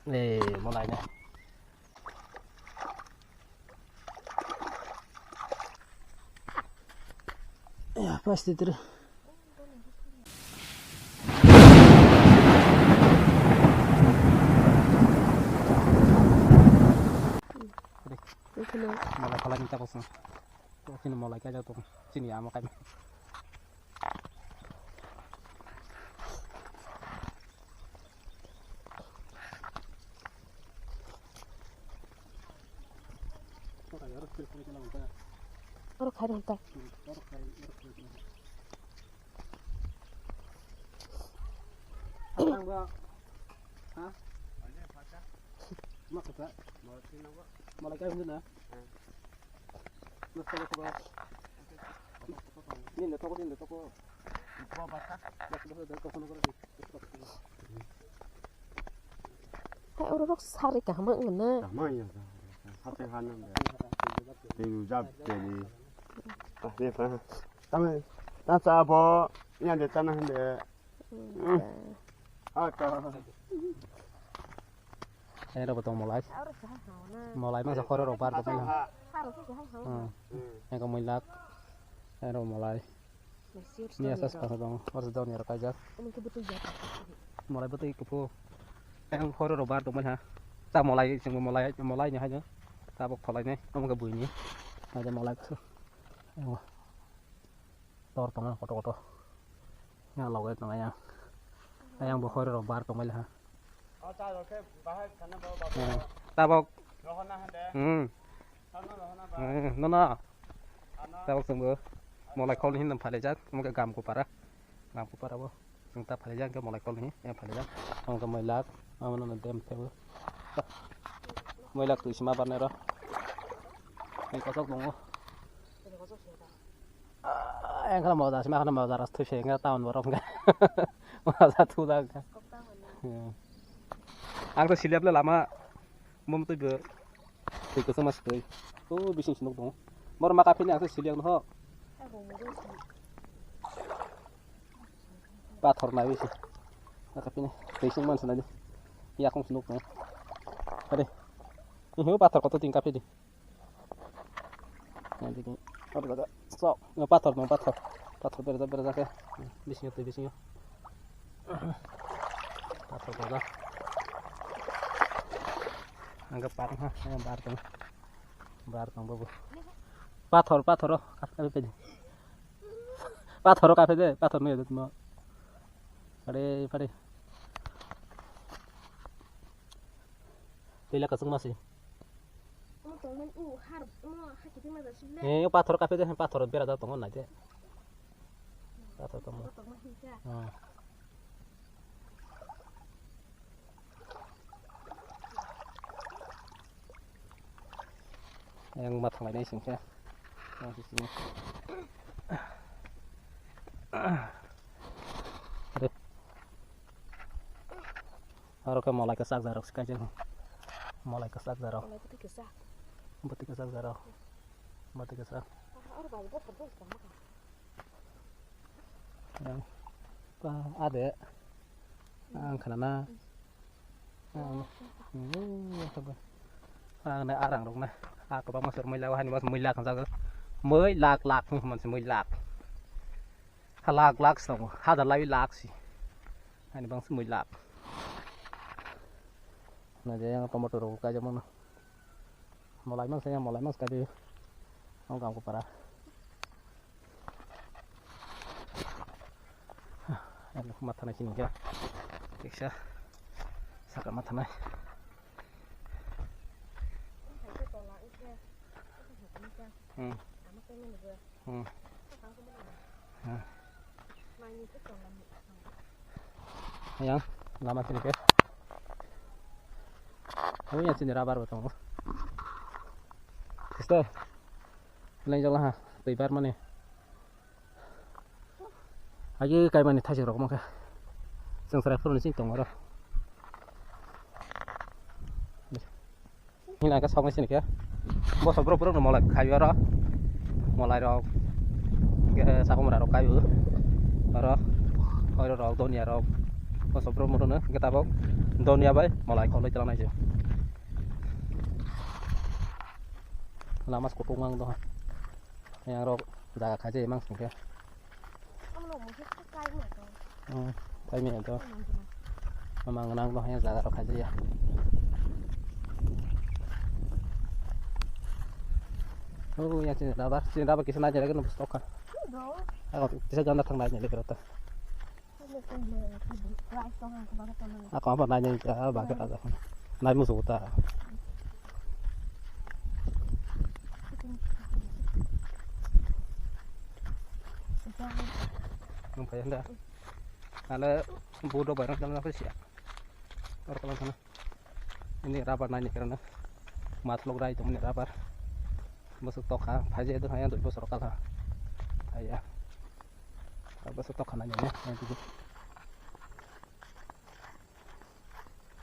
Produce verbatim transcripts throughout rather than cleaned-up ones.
Eh, mulai na. Ya, plastic tu. Mulai phalai ni tapos na. Kini mulai kaijak tong. Chini ama kai. Oro khai rwng ta. Ang ba. Ha? Ma kata. Malai kai na. Nini toko, nini toko. Hai, oro rok sari kaham wng na. Kaham ya. Hati hanam ya. Tei ujab tei. Ah, ni pa. Tame. Ta sa bo. Yang de tanah de. Hmm. Ah, ta. Ero bo tong molai. Molai masa khoro rok bar tong. Hmm. Eko muilak. Ero molai. Ni asas kasa dong, oro dong ni rok kaijak. Molai bwtwi kuphur. Yang khoro rok bar tong ha. Ta molai, chwng molai, molai ni haino. Tabok phalai nai, omo khe buini. Haino molai kusu. Tor tongo koto koto. Ya loge tongo yang. Yang bo khoro rok bar tong ha. Hmm. Tabok. Hmm. Hmm, no, no. Tabok chwngbo molai kol hinwi phalajak, omo khe gam kupara. Gam kupara bo. Chwng ta phalajak, hwnkhe molai kol hinwi phalajak. Omo khe muilak, amo no dem thebo. Muilak twi sima barnai ro. Ni kosok tongo. Ah, yang kala moja sima khana moja ras thwi se nga town borok nga. Moja thu da nga. Hmm. Ang to silep le lama mom to be. Twi kwchwma se twi. O bising se nuk tongo. Bor ma kaphini ang to silep no ho. Pathor nai bisi. Ma kaphini. Twi sing man sanadi. Yakung se nuk tongo. Ade. Ni ho pathor koto tin kaphidi. Yang dikit. Aduh, ada. Sok. Yang pathor, yang pathor. Pathor berajak, berajak ya. Bisingo twi, bisingo. Pathor berajak. Anggap parang ha, yang bar tong. Bar tong babu. Pathor, pathor, oh. Kafe, kafe pedi. Pathor, kafe de, pathor nih ada semua. Pare, pare. Tila kasung masih. Omo tongmani o har, omo hakhe tongma jar sibla. Eh, pathor kaphede, pathor berajak tongo naide. Pathor tongo. Omo tongma hinka. Hmm. Yang ma thanglai nai singkhe. Yang sisini. Aro khe molai kwchak jarok se kaijak. Molai kwchak jarok. Molai bwtwi kwchak. Bwtwi kwchak jarok. Bwtwi kwchak. Aha, oro bai bothor bothor tongma kha. Yang pa ade. Ang khana na. Ang, ang, ang, ang, ang, arang rok na. A kwbangma sor muila, o hani mas muila khanjak. Muilak, lak, mansi muilak. Ha lak lak se tongo, hazar lai lak se. Ani bangsi muilak. Na je yang tomato rok kaijak mano. Molai mangsa yang molai mangsa kaidi. Ang gam kupara. Yang matha nai sini ya. Tiksa. Saka matha nai. Hmm. Hmm. Hmm. Yang lama sini ke. Oh ya sini rabar batang. Sister. Lain jalan ha. Tei bar mana? Agi kai mani thasi rok mangka. Seng serai phuru ni sing tong oro. Hina ka sokni sini khe. Boso borok borok no molai khai oro. Molai rok. Ke sakomra rok kai oro. Oro rok donia rok. Boso borok moto no ke tabok. Donya bai malai kholai tala nai se. Lama se kutung mang do. Yang rok jaga khaje mang singke. Hmm, tai mi to. Mang nang do yang jaga rok khaje ya. Oh, yang sini rabar, sini rabar kisa nai jaga no stok kha. Ako kisa janda thang nai jaga rok ta. Ako apa nanya ya, baga ada. Nai musuh ta. Nung kaya nda. Ale bodo barang dalam apa sih ya? Orang kalau sana. Ini rabar nanya karena matlok rai temen rabar. Masuk tokha, phaji itu hanya dua bosor kala. Aya. Bosor tokha nanya ya, yang tujuh.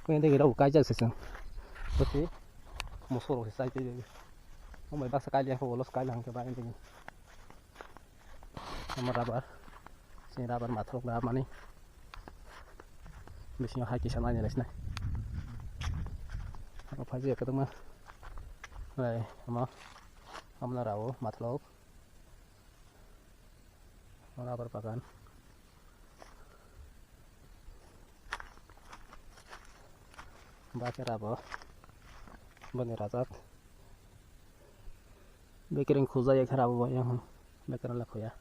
Kuyang degi rok kaijak se chwng. Bwswi musuk rok se chai twi. Omo bai baksa kaili ang khe ulo se kaili ang khe bai twi. Omo rubber. Sini rubber mathrok da mani. Bisingo hai kisa nani lai sinai. Omo phaji kwbangma. Lai omo. Omo rao mathrok. Rubber bagan. Ba khe rabo. Boni rajak. Bekereng khuja ya khe rabo ba yang. Bekereng le khuya.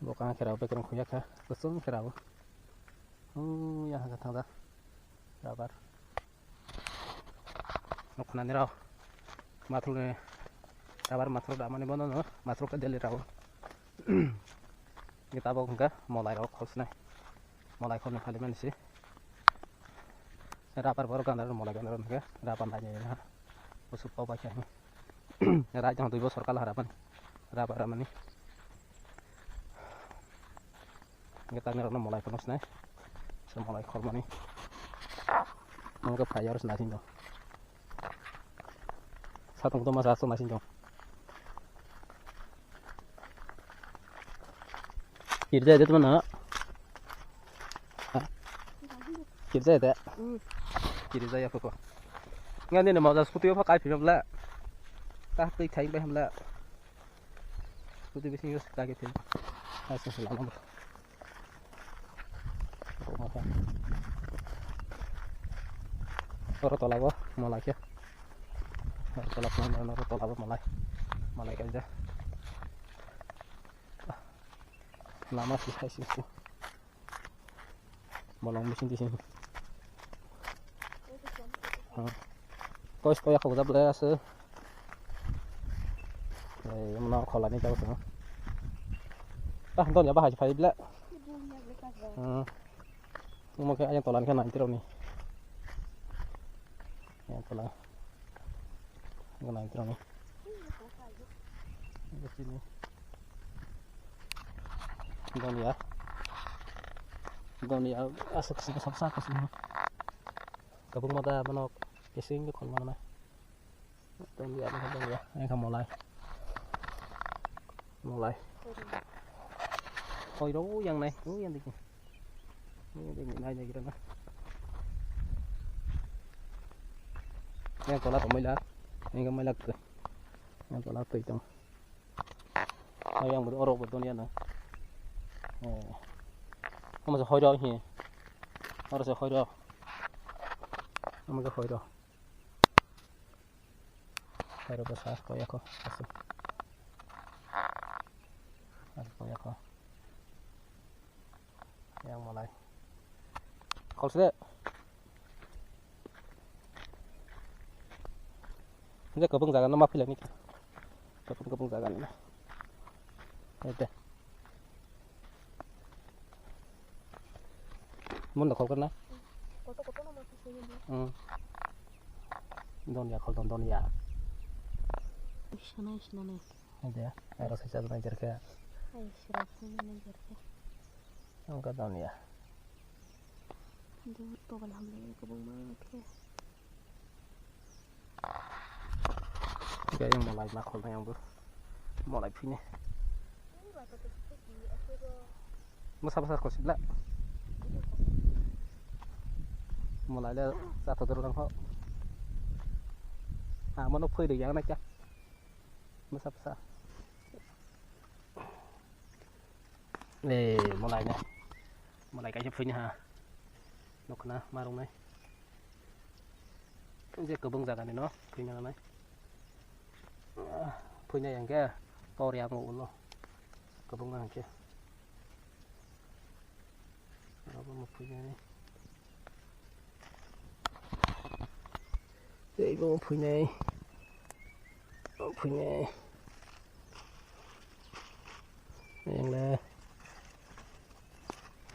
Bo kang khe rabo bekereng khuya kha. Kusung khe rabo. Oh, ya ha thang da. Rubber. Nukhanani rok mathrokni rubber mathrok damani bono no mathrok khe deli rao. Ni tabok hwnkhe molai rok kholsnai. Molai kholni phali mani si. Rubber borok gana rok molai gana rok hwnkhe rubber nai nai ha. Usuk kok bai khe. Rai jang dui bosor kala rubber. Rubber mani. Hingke tamni rokno molai phano sinai. Se molai khormani. Hingke phai aro sinai sing tong. Satung tongma sa aswk naising tong. Kirjai de tongmano. Ha? Kirjai de. Kirjai ya koko. Ngani ne moja scooty o pha kai phimla. Ta twi thai bai hamla. Scooty bisingo kage thil. Aswk se lama bo. Oro tola bo malai khe. Oro tola bo, oro tola bo malai. Malai kaijak. Lama si hai si si. Bolong bising bising. Kois koya khok jable ase. Ei, mano kholani jabo sino. Ah, don ya bahai phai bla. Hmm. Mo khe ayang tolan khe nai tironi. Ayang tolan. Nai tironi. Sini. Donya. Donya aswk sini sabsa aswk sini. Kabung mata manok kesing ke khol mana. Donya, donya. Engka molai. Molai. Hoi ro yang nai, yang dikit. Yang dikit nai dikit na. Yang tola ko maila. Yang maila ko. Yang tola ko itu. Ayang bo orok bo donya na. Oh. Omo se hoiro hi. Oro se hoiro. Omo se hoiro. Hoiro bo sa koyako. Asi. Asi koyako. Yang malai. Kholse de. Ini kabung jaga nama pilih ni. Kabung kabung jaga ni. Ada. Mun da khol kana? Hmm. Donya khol don donya. Sana sana. Ada. Ada saya jaga ni jerka. Ai, sira sana ni jerka. Ang ka donya. Dur tokol hamle kabung ma khe. Kaya yang malai ma khol yang bu. Malai phine. Masa masa kau sibla. Malai le chathok rwlang kho. Amo no phui rwya na kya. Bwsa bwsa. Eh, malai na. Malai kaisa phuini ha. Nukna marung nai. Je kwbang jaga ni no phuina nai. Phuina yang ke tor yang ulo. Kwbang ma hangke. Abo mo phuina ni. Tei bo phuinai. Bo phuinai. Yang le.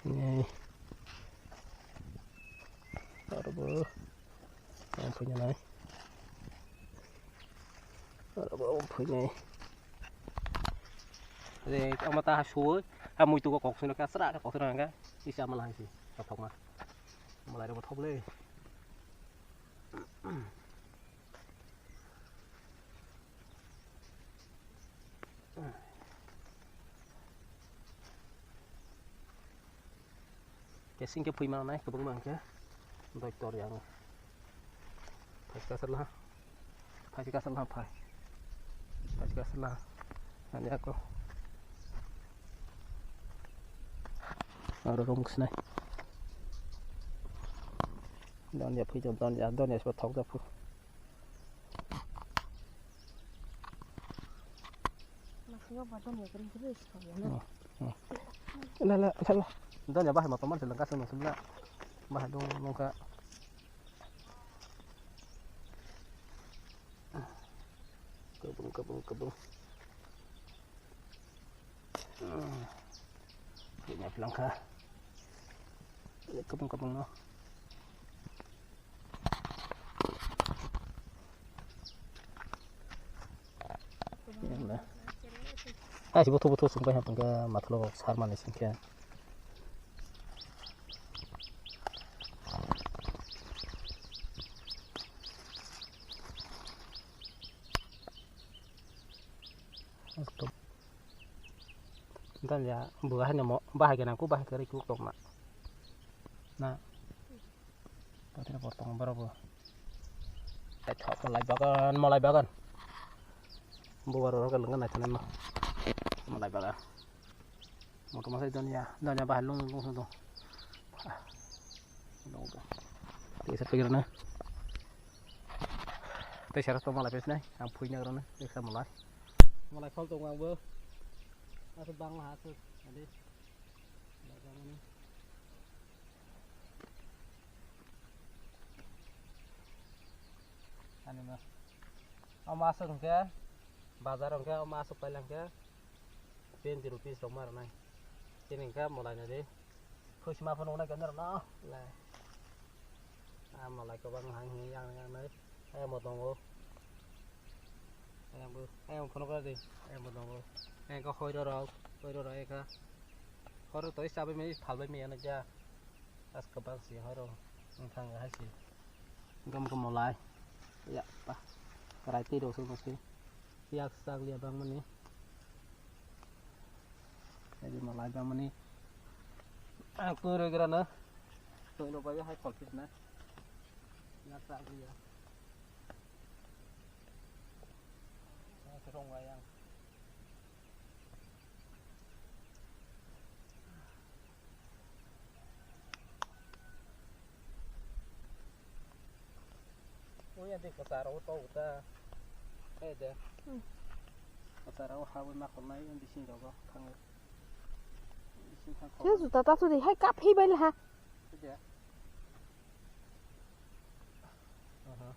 Phuinai. Aro bo. Yang phuinai. Aro bo phuinai. Re, ama ta ha suwi. Ha mui tu ko kok suna ka sra ka kok suna ka. Isa mala hai si. Ka thok ma. Malai ro bo thok le. Kesing ke phui manai kwbangma hwnkhe doi tor yang. Phaikhe kaisa laha. Phaikhe kaisa laha phai. Phaikhe kaisa laha. Ani ako. Aro rom khnai. Don ya phui don ya don ya so thok da phu. La la la la. Donya bahai motor man selang kasung nang sebelah. Bahai dong nongka. Kebung kebung kebung. Ini pelangka. Kebung kebung no. Hai si buthu buthu sung pai hapang ke mathlo sar mani sing khe. Dan ya buah ni mo bahai ke nangku bahai ke riku tok na. Na. Patira portong boro bo. Ai thok malai bagan, malai bagan. Bubar oro kalung naithani ma. Malai bagan. Moto masai donya, donya bahai lung lung sung dong. Tei sa pegir na. Tei sara to malai pesnai, ang phuina grana, eksa malai. Malai khol tong ang bo. Asuk bang ha asuk. Adi. Ani ma. Omo aswk hwnkhe, bazar hwnkhe omo aswk pailangkhe twenty rupees rok ma rwnai. Chini hwnkhe mwlai nadi. Phuisima phano nai khe norokno le. A mwlai kwbang hai hwnwi yang yang nai. Ayang bo tongo. Ayang bo, ayang bo phunuk rw di. Ayang bo tongo. Ayang khe hoiro rok, hoiro rok ekha. Hoiro toi chabai mani phalbai maya nukya. As kwbang si hoiro. Wngkha wngkha hai si. Gam gam molai. Ya pa. Karai twi rok se masi. Yak sak liya bang mani. Jadi molai bang mani. Ang twi rw gra na. Twi rw bai hai khol phis na. Yak sak liya. Ang se rong bai ang. Oya de kwcharo to uta. Hai de. Hmm. Kwcharo hawi ma khonai bising rogo thango. Bising thang. Se juta ta sudi hai kap hi bai ha. Hai de. Aha.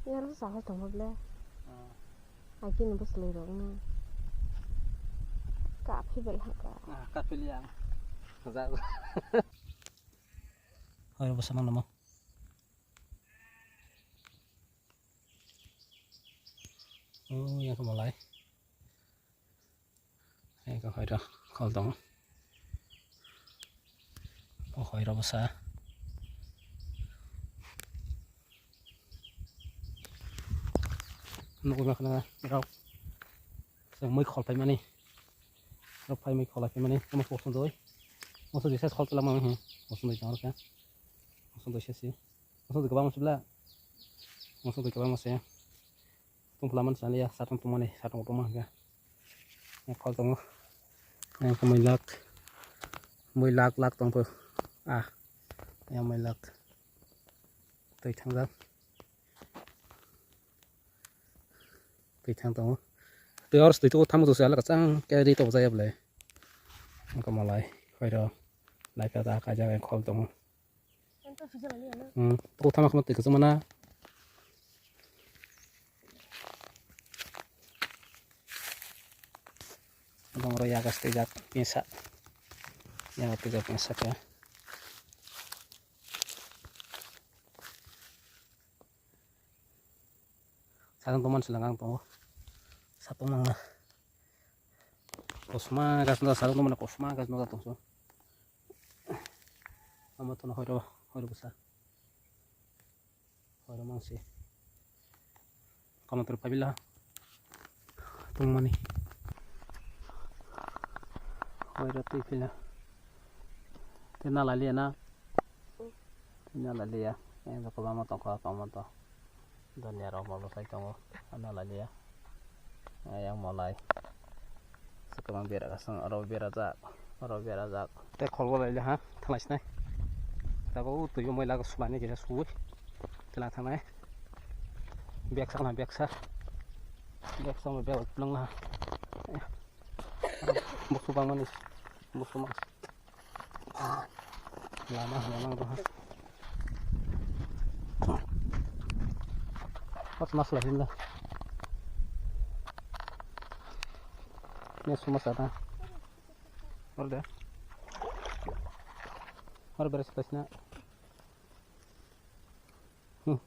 Yar sa hai tong ble. Ah. Ai kini bus le rok na. Ka phi bel ha ka. Ah, ka phi liang. Za. Hai bus mang namo. Oh, yang kemalai. Eko hoiro khol tongo. O hoiro bwsa. Nugui mankha na rok. Chwng mui khol paimani. Rok phai mui khol paimani. Omo kosong doi. Moso dui size khol tela mano hi. Moso dui tong rwkha. Moso dui size si. Moso dui kwbangma sibla. Moso dui kwbangma se. Tong pla man saliya, satong tong mani, satong tong man ga. Khol tongo. Yang khe moi lak. Moi lak lak tong pho. Ah. Yang moi lak. Twi thangjak. Twi thang tongo. Twi oro twi tugo tamo to se alak chang ke ri to jaya ble. Ang ko malai. Hoiro. Lai ka da ka jaga khol tongo. Hmm. Tugo tamo khno twi ka mana. Bongro yagas twi jak pisa. Yagas twi jak pisa ke. Sakang tongmani silang ang tongo. Satong nangna. Kosma gas no, sakang tongmani kosma gas no tongso. Amo tono hoiro, hoiro bwsa. Hoiro mangsi. Kono tor pabila. Tongmani. Hoiro twi pila. Te na laliya na. Te na laliya. Yang joko bama tongkha tongma to. Doniya rok molo sai tongo. Na laliya. Yang molai. Sikabang bera kasang aro bera jak. Aro bera jak. Te kholbo laila ha. Thalai sinai. Tabuk twi moi laga sumani kisa suwi. Tela thangnai. Beksa khna beksa. Beksa mo bel nang na. Busu bangmani. Busu ma. Lama lama to ha. Pas mas la hinda. Ne suma sa ta. Orde. Orde beres pasna. Hmm.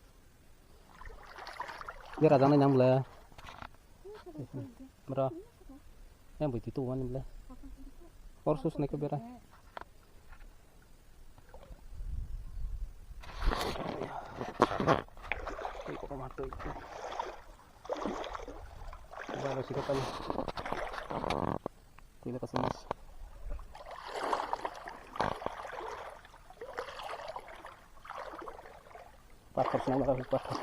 Bera janai nang bole. Bro. Yang bui titu wani bole. Or sus ne ke bera. Bala sika tali. Tila kasih mas. Pathor swnam rok pathor.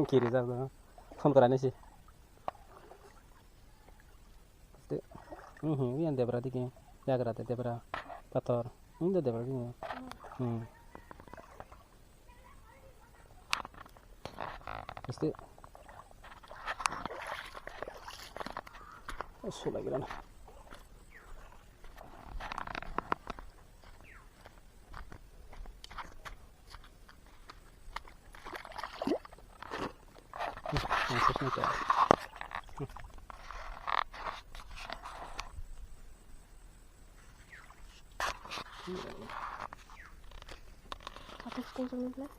Kiri jak no. Phone kwrani si. Mhm, yang debra digi. Yagra de debra. Pathor. Ini de debra digi. Hmm. Este. Eso la grana. Atas kau jangan lah.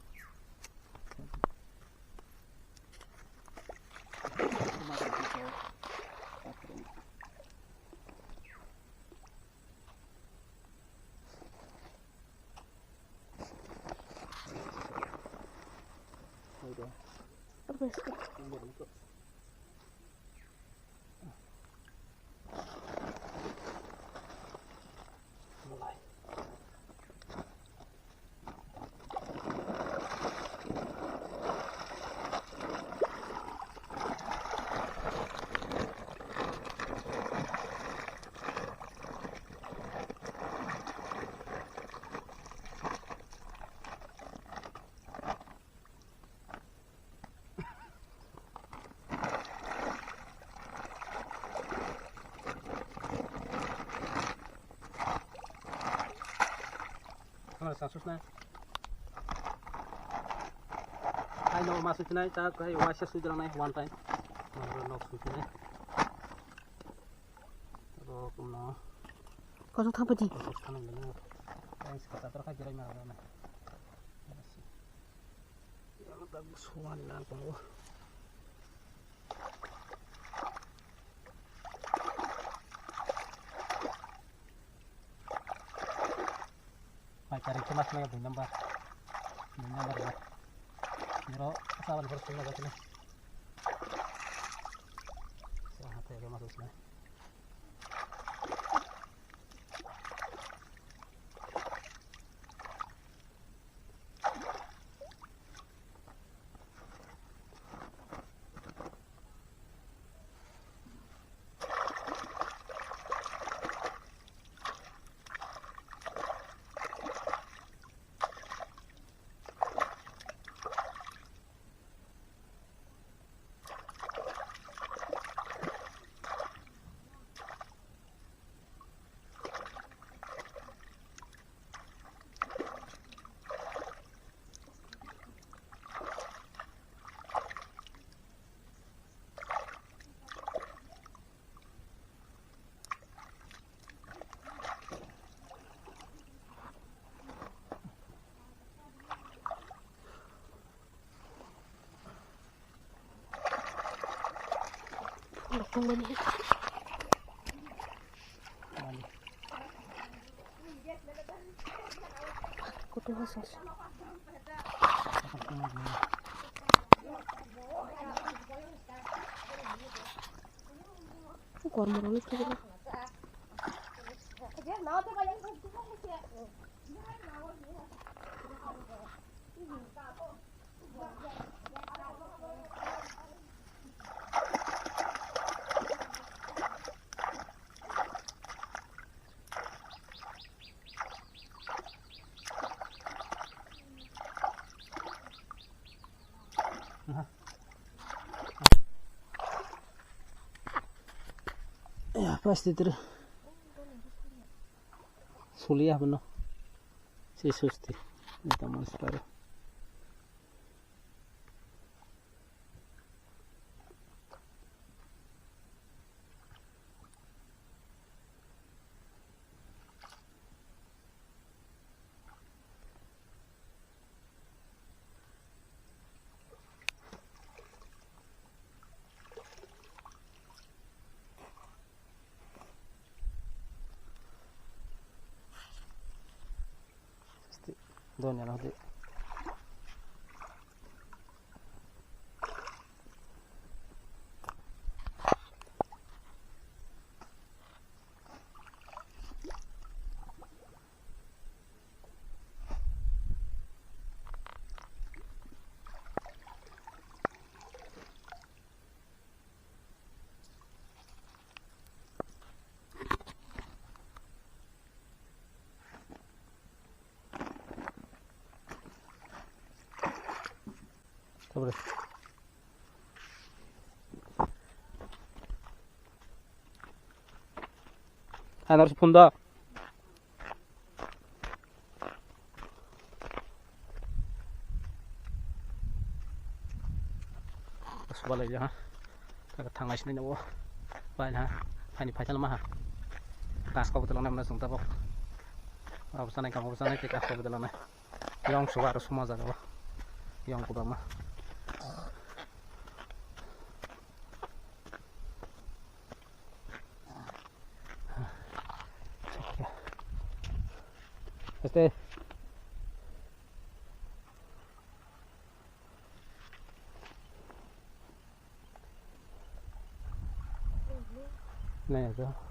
Halo, sasusna. Hai, no, masuk sini, tak, hai, waisa sujrang nai, one time. Mana nok sujrang nai. Rok no. Koso thapa di. Koso thapa di. Yang sekitar terkait jirai mana mana. Yang tak suan dan kono. Mai tarik ke mas mai dui number. Dui number ya. Nero Saban pore sila gachina. Sa hate ro masu sila. Kutu hasan. Kormo rok ni khe. Ya, pasti ter. Sulia bono. Si susti. Ita mas paro. Donya no di. Tabra. Anar phone da. Subalai ha. Taka thangai sini nabo. Bai ha. Hani phaithal ma ha. Kas ko betul namna sung tabok. Abu sanai kamu sanai ke kas ko betul namna. Yong suwa aro suma jaga o. Yong kubama. Este. Nai, ito.